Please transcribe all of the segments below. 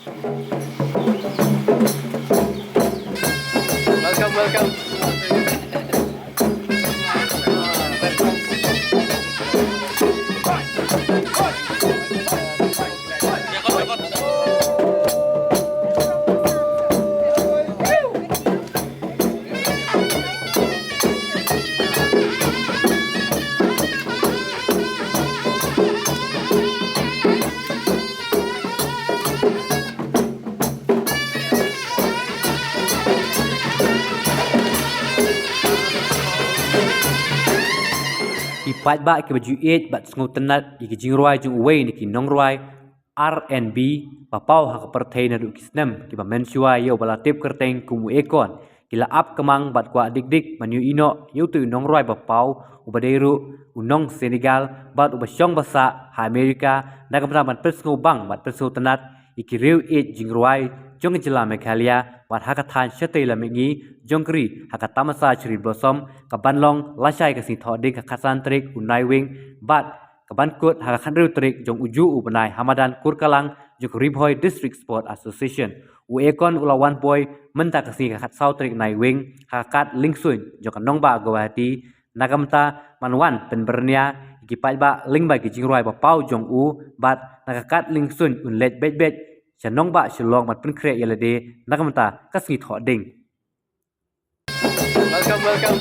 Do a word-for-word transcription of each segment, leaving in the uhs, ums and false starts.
Welcome, welcome. Ki paidbah kiba ju ïeit bad sngewtynnat ïa ki jingrwai jong uwei na ki nongrwai R and B ba paw ha ka pyrthei naduh ki snem kiba mynshuwa ïa uba la tip kyrteng kum u Akon, ki la ap kmang bad kwah dik dik ban ïohi noh ïa uto u nongrwai ba paw uba dei ruh u nong Senegal bad uba shong ba sah ha Amerika, na ka bynta ban pynsngewbang bad pynsngewtynnat ïa ki riew ïeit jingrwai jong ka jylla Meghalaya bad ha ka thaiñ shatei lam mihngi jong ka ri ha ka tamasa Cherry Blossom, kaban long lashai ka Sngi Thohdieng ka khatsan tarik u Naiwieng, bad kaban kut ha ka khathynriew tarik jong ujuh u bnai ha madan Kurkalang jong ka Ri Bhoi District Sport Association. U Akon u la wan poi mynta ka sngi ka khatsaw tarik Naiwieng ha ka kad lyngsuiñ jong ka nongbah Guwahati, na ka bynta ban wan pynbyrngia ïa ki paidbah lyngba ki jingrwai ba paw jong u, bad na ka kad lyngsuiñ un leit beit beit sha nongbah Shillong ban pynkhreh ïa lade na ka bynta ka Sngi Thohdieng. Welcome, welcome.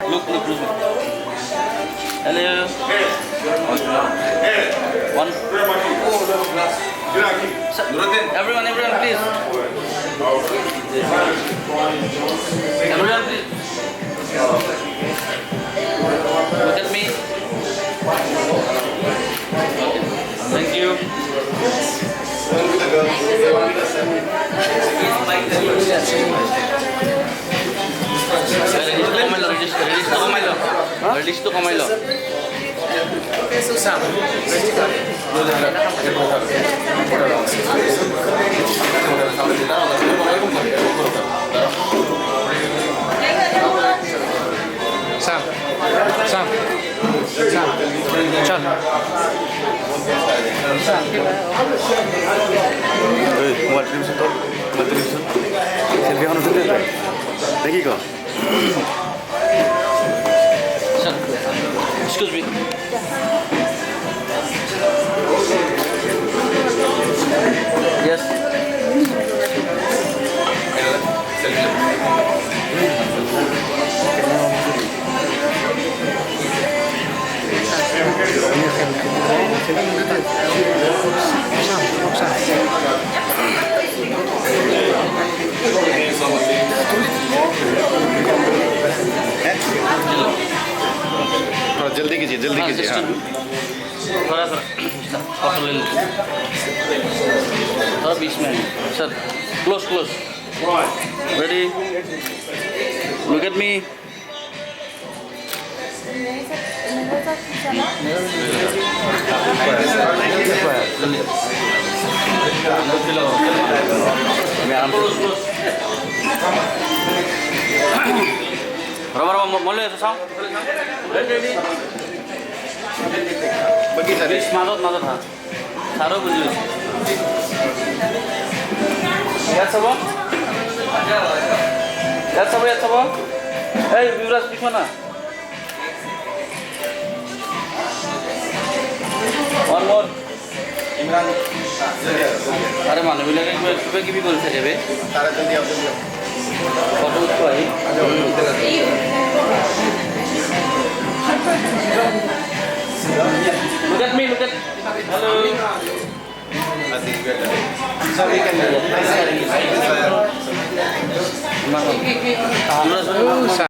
Look, look, look. Hello. One. Sir, everyone, everyone, please. Everyone, please. Look at me. Thank you. Register ko mai lo, register, register ko mai lo. Register ko mai lo. Sam. Sam. Sam. Chal. Sam. Ei, mobile television to. Mobile television. Selfie hano selfie. Lagi ko. Sir, excuse me. Yes. थोड़ा जल्दी कीजिए, जल्दी हाँ, कीजिए, हाँ। थोड़ा, थोड़ा, थोड़ा, थोड़ा बीच में। सर, close, close. Ready? Look at me. Roma, roma, mo-, mole, so, so. Bagi tadi. Madot, madot, ha. Saro bujus. Yat sabo? Yat sabo, yat sabo? Hey, Yuvraj, pick mana? One more. Imran. Are mane, bile ke, ke, ke, ke, ke, ke, ke, ke, Photo uthwa hi. Look at me, look at. Hello.